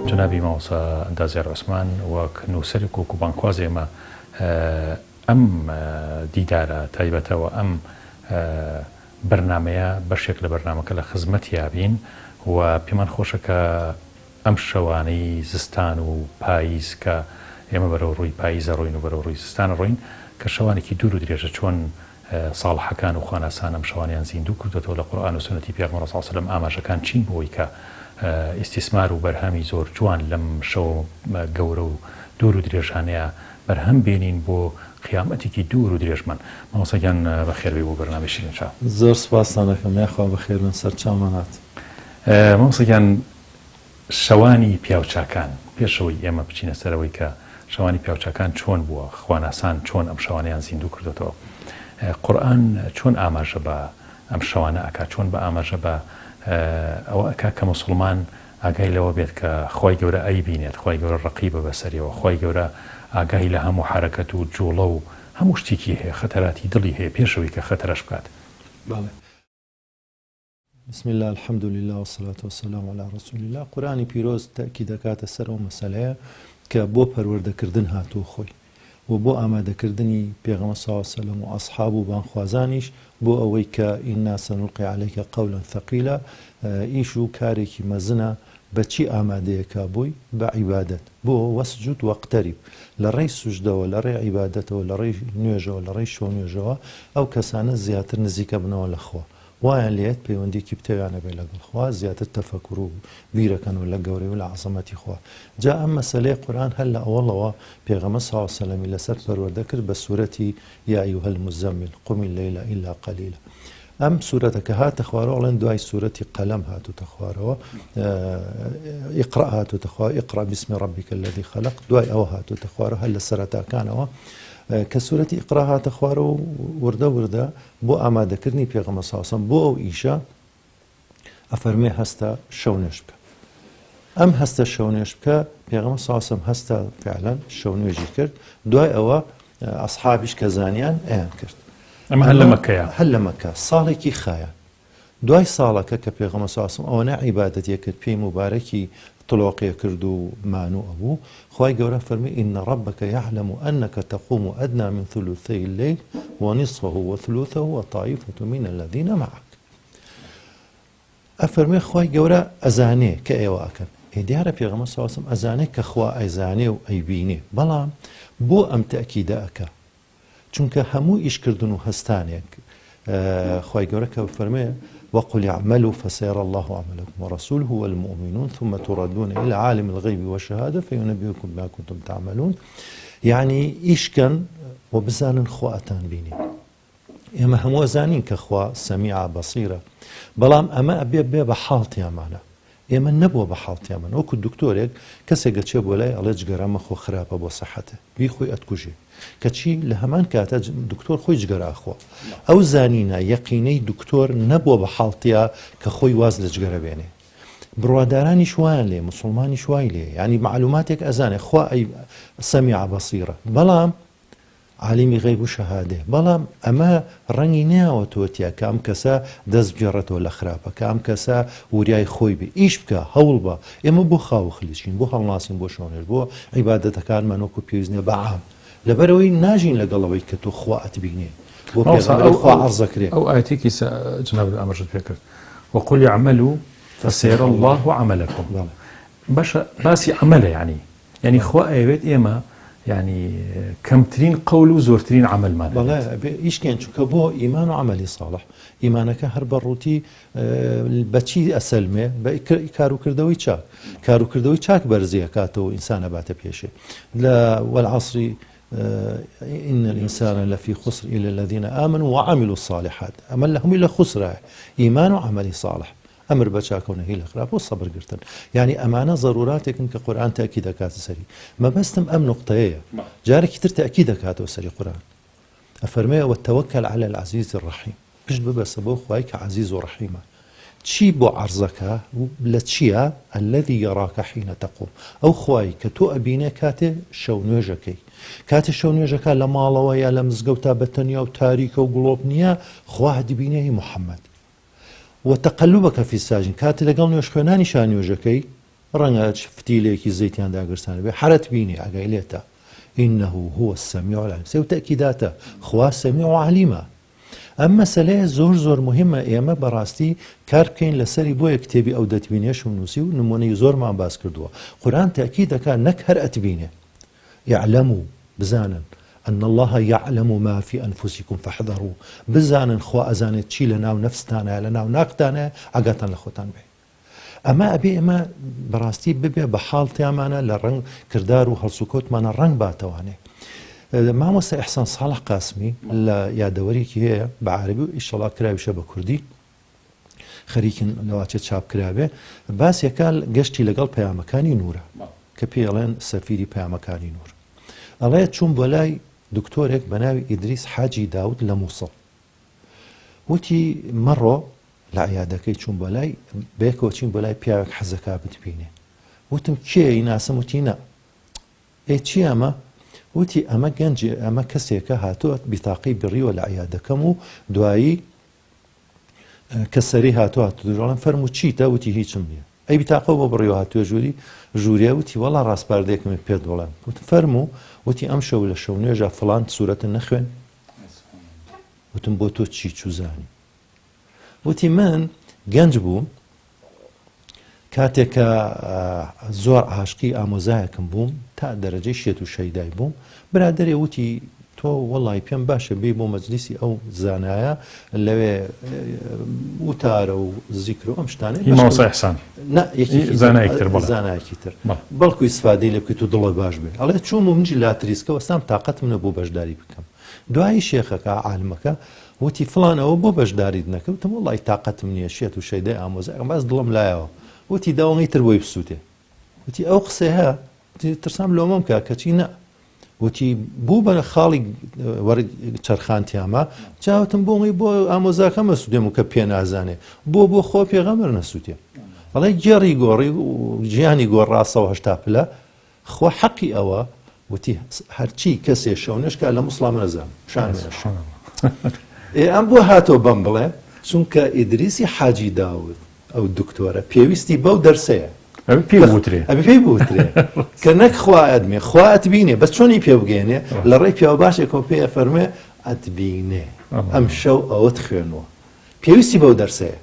جەنابی مامۆستا ئەندازیار عوسمان وەک نووسەرێک وەکو بانگخواز ئێمە ئەم دیدارە تایبەتە و ئەم بەرنامەیە بەشێک لە بەرنامەکە لە خزمەتیا بین و پێمان خۆشە کە ئەم شەوانەی زستان و پاییز کە ئێمە بەرەو ڕووی پاییز ئەڕۆین و بەرەو ڕووی زستان ئەڕۆین کە شەوانێکی دوور و درێژە چۆن ساڵحەکان و خواناسان ئەم شەوانەیان زیندوو کردۆتەوە لە قورئان و سوننەتی پێغەمبەر صلی اللە علیە وسلم ئاماژەکان چین بۆ ئەوەی کە ئیستیسمار و بەرهەمی زۆر جوان لەم شەوە گەورە و دوور و درێژانەیا بەرهەم بێنین بۆ قیامەتێکی دوور و درێژمان. مامۆستا گیان بەخێر بێی بۆ بەرنامەی شیرین چا. زۆر سوپاستان دەکەم یاخوا بەخێربن سەرچاومان هات. مامۆستا گیان شەوانی پیاوچاکان، پێش ئەوەی ئێمە بچینە سەر ئەوەی کە شەوانی پیاوچاکان چۆن بووە، خواناسان چۆن ئەم شەوانەیان زیندوو کردۆتەوە، قورئان چۆن ئاماژە بە ئەم شەوانە ئەکات، چۆن بە ئاماژە بە ئەوە ئەکات کە موسڵمان ئاگای لەوە بێت کە خوای گەورە ئەیبینێت، خوای گەورە ڕەقیبە بەسەریەوە، خوای گەورە ئاگای لە هەموو حەرەکەت و جوڵە و هەموو شتێکی هەیە، خەتەراتی دڵی هەیە پێش ئەوەی کە خەتەرەش بکات. بەڵێ. بسم اللە الحمد للە والصلاة والسلام علی رسول اللە قورئانی پیرۆز تەئکید ئەکاتە سەر ئەو مەسەلەیە کە بۆ پەروەردەکردن هاتووە خۆی و بۆ ئامادەکردنی پێغەمبەر صلی اللە علیە وسلم و ئەصحاب و بانگخوازانیش بۆ ئەوەی کە انا سنلقی علیک قولا ثقیلا ئیش و کارێکی مەزنە بە چی ئامادەیەکا بۆی بە عیبادەت بۆ واسجد واقترب لە ڕێی سوجدەوە لە ڕێی عیبادەتەوە لە ڕێی نوێژەوە لە ڕێی شەونوێژەوە ئەو کەسانە زیاتر نزیکەبنەوە لە خوا وایان لێیەت پەیوەندیەکی پتەویان هەبێت لەگەڵ خوا، زیاتر تەفەکور و بیرەکەنەوە لە گەورەی و لە عەزەمەتی خوا. جا ئەم مەسەلەی قورئان هەر لە ئەوەڵەوە پێغەمبەر صلی اللە علیە وسلم ی لەسەر پەروەردە کرد بە سورەتی یا ایها المزمل قم اللیل الا قلیلا. ئەم سورەتە کە هاتە خوارەوە ئەڵێن دوای سورەتی قەلەم هاتووتە خوارەوە، اقرأ هاتووتە خوارەوە، اقرأ باسم ربک الذی خلق، دوای ئەوە هاتووتە خوارەوە هەر لە سەرەتاکانەوە کە سورەتی اقرأ هاتە خوارەوە وردە وردە بۆ ئامادەکردنی پێغەمبەر صلی اللە علیە وسلم بۆ ئەو ئیشە ئەفەرموێ هەستە شەو نوێژ بکە. ئەم هەستە شەو نوێژ بکە پێغەمبەر صلی اللە علیە وسلم هەستا فعلا شەو نوێژی کرد دوای ئەوە ئەصحابیش کە زانیان ئەیان کرد. ئەمە هەر لە مەککەیە؟ هەر لە مەککە ساڵێکی خایان. دوای ساڵەکە کە پێغەمبەر صلی اللە علیە وسلم ئەوەنە عیبادەتی کرد پێی موبارەکی تڵۆقێ کرد و مانوو ئەبوو خوای گەورە فەرمی ان ربک یعلم انک تقوم ادنی من ثلثی اللیل ونصفه وثلثه وطائفة من الذین معک ئەفەرمێ خوای گەورە ئەزانێ کە ئێوە ئەکەن ئێ دیارە پێغەمبەر صلی اللە علیه وسلم ئەزانێ کە خوا ئەزانێ و ئەیبینێ بەڵام بۆ ئەم تەئکیدە ئەکا چونکە هەموو ئیشکردن و هەستانێک خوای گەورە کە فەرمێ وقل اعملوا فسيرى الله عملكم ورسوله والمؤمنون ثم تردون إلى عالم الغيب والشهادة فينبئكم بما كنتم تعملون یعنی ئیشکەن و بزانن خوا ئەتان بینی ئێمە هەموو زانین کە خوا سەمیعە بەسیرە بەڵام ئەمە ئەبێ بێ بە حاڵتیامانە ئێمە نەبووە بە حاڵتیامان وەکو دکتۆرێک کەسێک ئەچێ بۆ لای ئەڵێ جگەرە مەخۆ خراپە بۆ سەحەتت بیخۆی ئەتکوژێ کەچی لە هەمان کاتا دکتۆر خۆی جگەرە ئەخوا ئەو زانینە یەقینەی دکتۆر نەبووە بە حاڵتیا کە خۆی واز لە جگەرە بێنێ بڕوادارانیش وایان لێ مسلمانیش وای لێ ینی معلوماتێک ئەزانێ خوا ئەی سەمیعە بەسیرە بەڵام عالیمی غەیب و شەهادەیە بەڵام ئەمە ڕەنگی نەیاوەتەوە تیا کە ئەم کەسە دەست بگێڕێتەوە لە خراپە کە ئەم کەسە وریای خۆی بێ ئیش بکا هەوڵ بە ئێمە بۆ خاو و خلیچین بۆ هەڵناسین بۆ شەونێژ بۆ عیبادەتەکانمان وەکو پێویست نیە بە عام لەبەرئەوەی ناژین لەگەڵ ئەوەی کە تۆ خوا ئەتبینێ بۆ مامۆستا پێغەمبەری ئەو خوا ئەو عەرز ئەکرێ. ئەو ئایەتەی کە جەنابت ئاماژەت پێ کرد وقل اعملوا فسیری اللە عملکم بەڵێ. باشە باسی عەمەلە یانی یانی خوا ئەیەوێت ئێمە یانی کەمترین قەول و زۆرترین عەمەلمان هەبێت. بەڵێ ئەبێ ئیش کەین چونکە بۆ ئیمان و عەمەلی ساڵح ئیمانەکە هەر بە ڕووتی بەچی ئەسەلمێ بە کاروکردەوەی چاک کاروکردەوەی چاک بەرزی ئەکاتەوە ئینسان ئەباتە پێشێ لە والعصر إن الإنسان لفی خسر إلا الذين آمنوا وعملوا الصالحات ئەمە لە هەمووی لە خسرایە ئیمان و عەمەلی صاڵح ئەمر بە چاکە و نەهی لە خراپە و سەبر گرتن یانی ئەمانە زەروراتێکن کە قورئان تەئکید ئەکاتە سەری مەبەستم ئەم نوقتەیەیە جارێکی تر تەئکید ئەکاتەوە سەری قورئان ئەفەرمێ وتوکل علی العزیز الرحیم پشت ببەستە بەو خوای کە عەزیز و ڕەحیمە چی بۆ عەرزەکە لە چییە الذی یراک حین تقوم ئەو خوای کە تۆ ئەبینێ کاتێ شەو نوێژەکەی کاتێ شەو نوێژەکە لە ماڵەوە یا لە مزگەوتا بە تەنیا و تاریکە و گڵۆپ نییە خوا دەبینێ هی محەممەد وتقلبک فی الساجدین کاتێ لەگەڵ نوێژخوێنانیشا نوێژەکەی. ڕەنگە فتیلێکی زەیتیان داگرسانبێ هەر ئەتبینێ ئاگای لێتە انه هو السمیع العلیم سێ و تەئکیداتە خوا سەمیع و عەلیمە ئەم مەسەلەیە زۆر زۆر مهمە ئێمە بەڕاستی کار بکەین لەسەری بۆیە کتێبی ئەو دەتبینێشم نووسی و نمونەی زۆرمان باس کردووە قورئان تەئکید دەکات نەک هەر ئەتبینێ اعلموا بزانن ان اللە یعلم ما فی انفسکم فاحذروا بزانن خوا ئەزانێت چی لە ناو نەفستانایە لە ناو ناختانایە ئاگاتان لە خۆتان بێ ئەمە ئەبێ ئێمە بەڕاستی ببێ بە حاڵ تیامانە لە ڕەنگ کردار و هەڵسوکەوتمانە ڕەنگ باتەوانێ مامۆستا ئیحسان ساڵح قاسمی لە یادەوەرێکی هەیە بە عەرەبی و ئیشەڵا کراویشە بە کوردی خەریکن لەواچێ چاپ کرابێ باسێکە گەشتی لەگەڵ پەیامەکانی نورە کە پێڵێن سەفیری پەیامەکانی نور ئەڵێ چوون بۆ لای دکتۆرێک بە ناوی ئیدریس حاجی داود لە مووسڵ وتی مەڕۆ لە عیادەکەی چوون بۆ لای بەیەکەوە چین بۆ لای پیاوێک حەزەکا بتبینێ وتم کێ ناسم وتی نا ئێ چی ئەمە؟ وتی ئەمە گەنجێ ئەمە کەسێکە هاتووە بیتاقەی بڕیوە لە عیادەکەم و دوایی کە سەری هاتووە هاتووە فەرموو چیتە وتی هیچم نییە ئەی بیتاقەو بۆ بڕیوە هاتووە ژووری ژوورێ وتی وەڵا ڕاسپاردەیەکم پێت بڵێم وتم فەرموو وتی ئەم شەو لە شەو نوێژا فڵان سوورەتە نەخوێن وتم بۆ تۆ چی چوزانی وتی من گەنج بووم کاتێک کە زۆر عاشقی ئامۆزایەکم بووم تا دەرەجەی شێت و شەیدای بووم برادەرێ وتی تۆ وەڵی پێم باشە بێی بۆ مەجلیسی ئەو زانایە لەوێ وتارە و زیکر و ئەم شتانەی هی مامۆستا ئیحسان نا یەکێکی تر زانایەکی تر بەڵێ زانایەکی تر بەڵکو ئیسفادەی لێ بکەیت و دڵت باش بێ ئەڵێ چووم و منیش لاتریسکە وەستام تاقەتم نەبوو بەشداری بکەم دوایی شێخەکە عالمەکە وتی فڵان ئەوە بۆ بەشداریت نەکرد وتم وەڵی تاقەتم نییە شێت و شەیدای ئامۆزایەکم باس دڵم لایەوە وتی داوەی تر بۆی بسووتێ وتی ئەو قسەیە ترسام لۆمەم کە کەچی نا وتی بوو بە خاڵی چرخان تیامە چاوتم بۆ بۆ ئامۆزاکەم ئەسوودێم و کە پێ نازانێ بۆ بۆ خۆ پێغەمبەر نەسووتێ ئەڵێ گێڕی گۆڕی گیانی گۆڕا 180 پلە خوا حەقی ئەوە وتی هەرچی کەسێ شەونەشکا لە موسڵا من ئەزانم شان ئێ ئەم بۆ هاتۆ بەم بڵێ چونکە ئیدریسی حاجی داود ئەو دکتۆرە پێویستی بەو دەرسەیە ئەبێ پێی بوترێ ئەبێ پێی بوترێ کە نەک خوا ئەدمێ خوا ئەتبینێ بەس چۆنی پێ بگەێنێ لە ڕێی پیاو باشێکەوە پێ ئەفەرموێ ئەتبینێ ئەم شەو ئەوەت خوێنوە پێویستی بەو دەرسەیە.